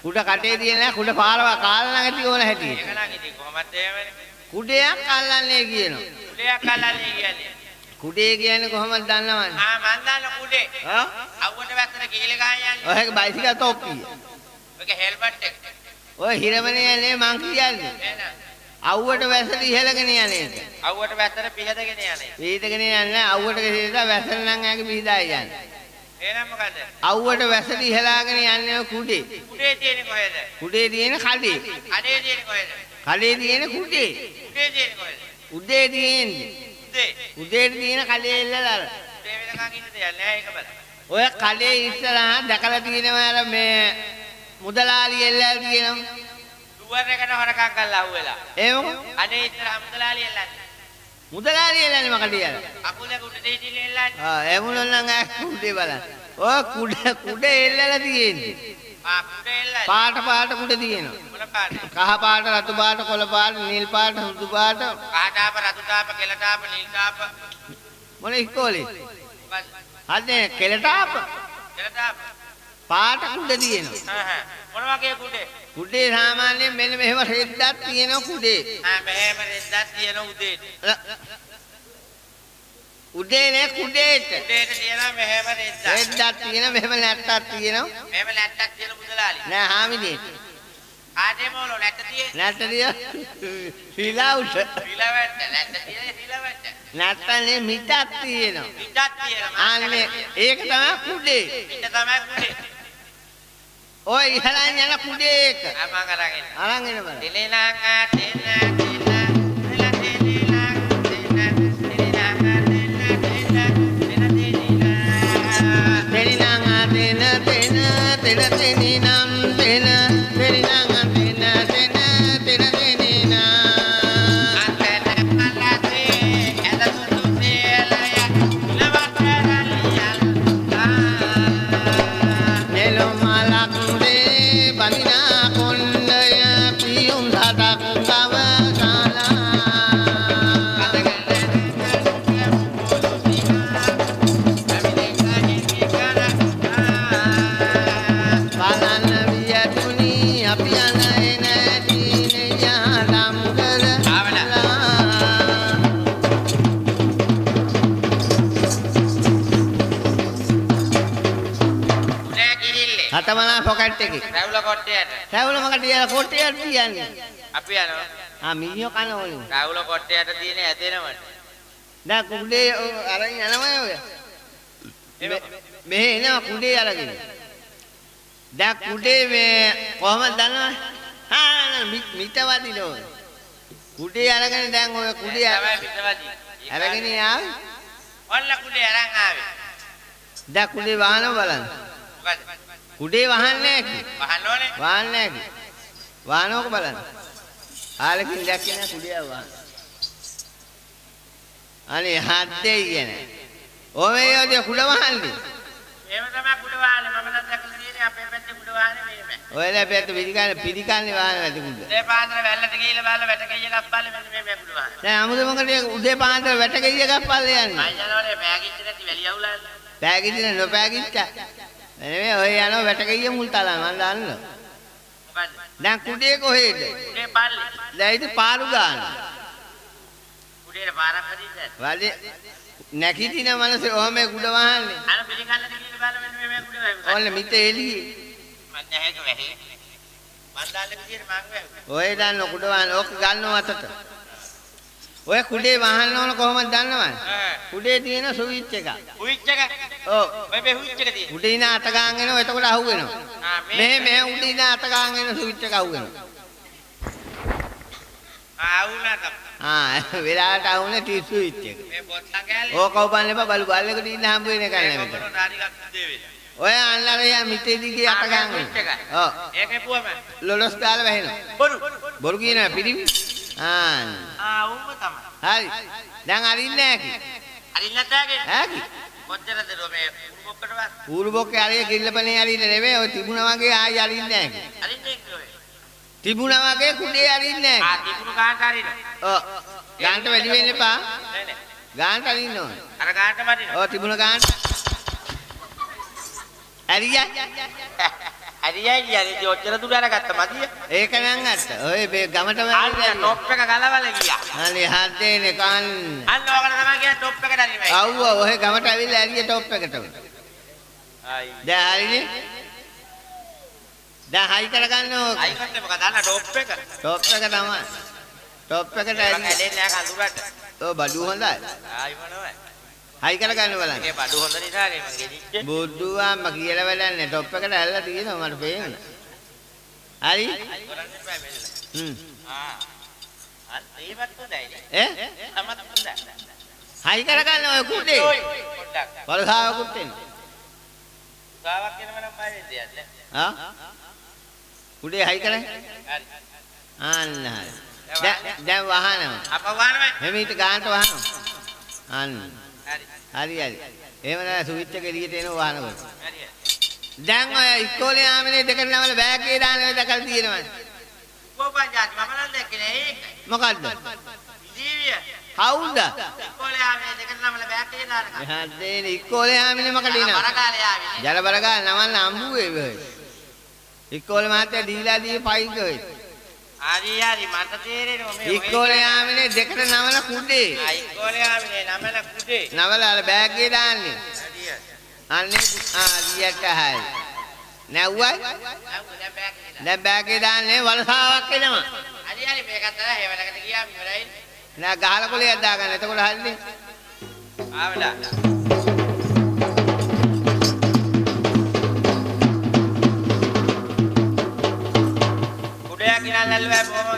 කුඩ කටේ තියෙන නෑ කුඩ පාරව කාලා නම් ඇති ඕන හැටි. ඒක නම් ඉතින් කොහොමද එහෙමනේ? කුඩයක් අල්ලන්නේ කියනවා. කුඩයක් අල්ලන්නේ කියන්නේ. කුඩේ කියන්නේ කොහොමද දන්නවනේ? ආ මං දන්න කුඩේ. ආ අවුවට වැස්සට කීල ගහන් යන්නේ. ඔය එක බයිසිකල් තොප්පිය. ඔක හෙල්මට් එක. ඔය හිරමනේ යන්නේ මං කියන්නේ. එහෙනම් අවුවට වැස්සට ඉහළගෙන යන එක. අවුවට වැස්සට පිහදගෙන යන එක. පිහදගෙන යන්නේ අවුවට ගිහලා වැස්සට නම් ඈගේ පිහදායි යන්නේ. එහෙනම් මොකද? අවුවට වැස්සට ඉහලාගෙන යන්නේ කුඩේ. කුඩේ තියෙන්නේ කොහෙද? කුඩේ තියෙන කඩේ. කඩේ තියෙන්නේ කොහෙද? කඩේ තියෙන කුඩේ. කුඩේ තියෙන්නේ කොහෙද? උඩේ තියෙන්නේ. උදේ. උදේට තියෙන කඩේ එල්ලලා අර. උදේ වෙනකන් ඉන්න දෙයක් නෑ ඒක බලන්න. ඔය කඩේ ඉස්සරහා දැකලා තියෙනවා අර මේ මුදලාලි එල්ලලා තියෙනවා. ඩුවර් එකට හොරකම් කරලා අහුවෙලා. ඒ මොකද? කඩේ ඉස්සරහා මුදලාලි එල්ලන්නේ. මුදලාලි එල්ලන්නේ මොකද කියලා? කකුල් දෙක උඩට හිටින්න එල්ලන්නේ. ආ එමුණොත් නම් ආ කුඩේ බලන්න. ඔය කුඩ කුඩ එල්ලලා තියෙන්නේ. ආ කුඩ එල්ලන්නේ. පාට පාට කුඩ තියෙනවා. මොන පාට? කහ පාට, රතු පාට, කොළ පාට, නිල් පාට, සුදු පාට. කහ තාප, රතු තාප, කෙල තාප, නිල් තාප. මොන ඉස්කෝලේ? මොකද්ද? හදේ කෙල තාප. කෙල තාප. පාට කුඩ තියෙනවා. හා හා. මොන වගේ කුඩේ? කුඩේ සාමාන්‍යයෙන් මෙන්න මෙහෙම රෙද්දක් තියෙනවා කුඩේ. ආ මෙහෙම රෙද්දක් තියෙන උදේට. උදේ නේ කුඩේට. කුඩේට තියෙනවා මෙහෙම රෙද්දක්. රෙද්දක් තියෙනවා මෙහෙම නැට්ටක් තියෙනවා. මෙහෙම නැට්ටක් තියෙන මුදලාලි. නෑ හාමිනේ. කාටේ මොලෝ නැට්ට තියෙන්නේ? නැට්ට තියෙන රිලවුට. රිලවැට්ට නැට්ට තියෙන්නේ රිලවැට්ට. නැට්ටනේ මිටක් තියෙනවා. මිටක් තියෙනවා. අනේ ඒක තමයි කුඩේ. මිට තමයි කුඩේ. ඔය ඉහළන් යන කුඩේ එක. ආ මං අරන් එන්න. අරන් එන්න බලන්න. දෙලෙනං තෙන තෙන දෙල දෙලෙනං තෙන දෙලෙනං තෙන තෙන දෙල දෙලෙනං දෙලෙනං තෙන තෙන දෙල දෙලෙනං තෙන දෙලෙනං තෙන තෙන දෙල දෙලෙනං අතන පලසේ ඇද සුදු සේලය ලවතරලියල් නෙළුම් මලක් වේ බඳිනා කොණ්ඩය පියුම් සතක් තව කාලා බලන්න වියතුනි අපි යන එන දීනයා නම් කර උදේ කිරිල්ලේ හතමනා පොකට් එකේ රැවුල කොට්ටයට රැවුල මොකටද තියලා කොට්ටයට තියන්නේ අපි යනවා. ආ මීයෝ කන ඕනේ. රැවුල කොට්ටයට තියෙන ඇදෙනවට. දැන් කුඩේ අරන් යනවනේ ඔය. මෙහෙ එනවා කුඩේ අරගෙන. දැන් කුඩේ මේ කොහමද දන්නවද? ආ මිට වදින ඕනේ. කුඩේ අරගෙන දැන් ඔය කුඩේ තමයි මිට වදින්නේ. අරගෙන ආවේ. ඔන්න කුඩේ අරන් ආවේ. දැන් කුඩේ වහනව බලන්න. මොකද? කුඩේ වහන්නේ නැහැ කි. වහන්න ඕනේ. වහන්නේ නැහැ කි. වහනවක බලන්න. ආලකින් දැක්කේ නෑ කුඩේ වහන. අනේ හද්දේ කියන්නේ. ඔය ඔය කුඩ වහන්නේ. එහෙම තමයි කුඩ වහන්නේ. මම නම් දැකලා තියෙන්නේ අපේ පැත්තේ කුඩ වහන්නේ මෙහෙමයි. ඔයලා පැත්ත පිළිකන්නේ පිළිකන්නේ වහන්නේ නැති කුඩ. උදේ පාන්දර වැල්ලට ගිහිල්ලා බලලා වැට ගෙයි එකක් බලලා මෙන්න මෙහෙම කුඩ වහන්නේ. දැන් අමුද මොකද උදේ පාන්දර වැට ගෙයි එකක් බලලා යන්නේ. මං යනවනේ පෑගිච්ච නැති වැලි අවුලන්නේ. පෑගිච්ච නැ නොපෑගිච්ච. නෙමෙයි ඔය යනවා වැට ගෙයිය මුල් තලන මං දන්නවා. මොකද්ද? දැන් කුඩේ කොහෙද? කුඩේ පල්ලේ. දැන් ඉතින් පාරු ගන්න. කුඩේට පාරක් හදින්නද? වලේ නැගිටින මනසේ ඔහම කුඩ වහන්නේ. අර පිළිකන්නට ගිහින් බලන්න මෙන්න මේ කුඩ වැහුවා. ඔන්න මිත එළියේ. මං නැහැ ඒක වැහේ. මං දන්නේ විදියට මං වැහුවා. ඔය දන්න කුඩ වහන්න ඕක ගන්නව අතට. ඔය කුඩේ වහන්න ඕන කොහොමද දන්නවද? කුඩේ තියෙන ස්විච් එක. ස්විච් එක? ඔව්. ඔය මේ ස්විච් එක තියෙන. උඩ ඉන අත ගාන් එනවා එතකොට අහු වෙනවා. මෙහෙ මෙහෙ උඩ ඉන අත ගාන් එන ස්විච් එක අහු වෙනවා. ආ අහුණා තමයි. ආ වෙලාවට අහුනේ ටි ස්විච් එක. මේ බොත්තම් කෑල්ල. ඕක උපන්න එපා බලු බල්ලෙකුට ඉන්න හම්බ වෙන එකක් නෑ මෙතන. ඔය අන්නර යා මිතේ දිගේ අත ගාන් එනවා. ඔව්. ඒක එපුවම ලොලොස් දාලා වැහෙනවා. බොරු. බොරු කියනවා පිරිමි. ආ ආ උඹ තමයි. හරි. දැන් අරින්නේ නෑ කි. අරින්න නැත්නම් ඈ කි. කොච්චරද මේ ඌරු බොක්කටවත්? ඌරු බොක්කේ අරිය කිල්ලපනේ අරින්න නෙමෙයි ඔය තිබුණා වගේ ආයි අරින්නේ නෑ කි. අරින්නේ කොහේ? තිබුණා වගේ කුඩේ අරින්නේ නෑ. ආ තිබුණු ගානට අරින්න. ඔව්. ගානට වැඩි වෙන්න එපා. නෑ නෑ. ගානට අරින්න ඕනේ. අර ගානටම අරින්න. ඔව් තිබුණ ගානට. ඇරියා. හරියයි කියන්නේ ඉතින් ඔච්චර දුර අරගත්ත මදිය. ඒක නම් ඇත්ත. ඔය මේ ගමටම අන්න ටොප් එක ගලවලා ගියා. අනේ හදේනේ කන්න. අන්න ඕකට තමයි කියන්නේ ටොප් එකට අරිමයි. අවුව ඔය ගමට ඇවිල්ලා ඇරිය ටොප් එකටම. ආයි. දැන් හරිනේ. දැන් හයි කරගන්න ඕක. හයි කරන්නේ මොකද? අන්න ටොප් එක. ටොප් එක තමයි. ටොප් එකට ඇරිය. ඇලෙන්නේ නෑ කඳුරට. ඔව් බඩු හොඳයි. ආයි මොනවයි. හයි කරගන්න බලන්න. ඒ බඩු හොඳ නිසා නේ මං ගෙනිච්චේ. බුද්ධුවාම්ම කියලා වැඩක් නෑ. ටොප් එකට ඇල්ලලා තියෙනවා මට පේන්න. හරි? කරන්න එපා මෙන්න. හ්ම්. ආ. අන්න ඒවත් හොඳයි නේ. ඈ? තමත් හොඳයි. හයි කරගන්න ඔය කුඩේ. පොඩ්ඩක්. වලසාවකුත් එන්න. සාවක් එනව නම් බය වෙන්න දෙයක් නෑ. ආ? කුඩේ හයි කරන්නේ? හරි. අන්න හරි. දැන් වහනවා. අප වහනවා. මෙමිට ගානට වහනවා. අන්න. හරි. හරි හරි. එහෙම නෑ ස්විච් එක එළියට එනවා වහනකොට. හරි. දැන් ඔය ඉස්කෝලේ ආමනේ දෙකට නමල බෑග් එකේ දාන ඔය දැකලා තියෙනවනේ. කොපන් ජාති මම නම් දැක්කේ නෑ ඒක. මොකද්ද? ජීවිය. කවුද? ඉස්කෝලේ ආමනේ දෙකට නමල බෑග් එකේ දානකම්. එහා ඉස්කෝලේ ආමනේ මොකද එනවා? බරගාලේ ආවේ. ජල බරගාල නමන්න අම්බුවේ ඔය. ඉස්කෝලේ මහත්තයා දීලා දී පයින් ඔය. හරි හරි මට තේරෙනවා මේ ඉස්කෝලේ ආමනේ දෙකට නමල කුඩේ. ආ ඉස්කෝලේ ආමනේ නමල කුඩේ. නමල අර බෑග් එකේ දාන්නේ. හරිය. අනේ ආ දියට හරි. නැව්වයි? නැව්ව දැන් බෑග් එකේ දාන්න. දැන් බෑග් එකේ දාන්නේ වලසාවක් එනවා. හරි හරි මේකත් අර හේවලකට ගියාම ඉවරයි. නෑ ගහලා කොලයක් දාගන්න. එතකොට හරිනේ. ආවලා. කුඩයක් ගෙනල්ලා ඇල්ලුවා.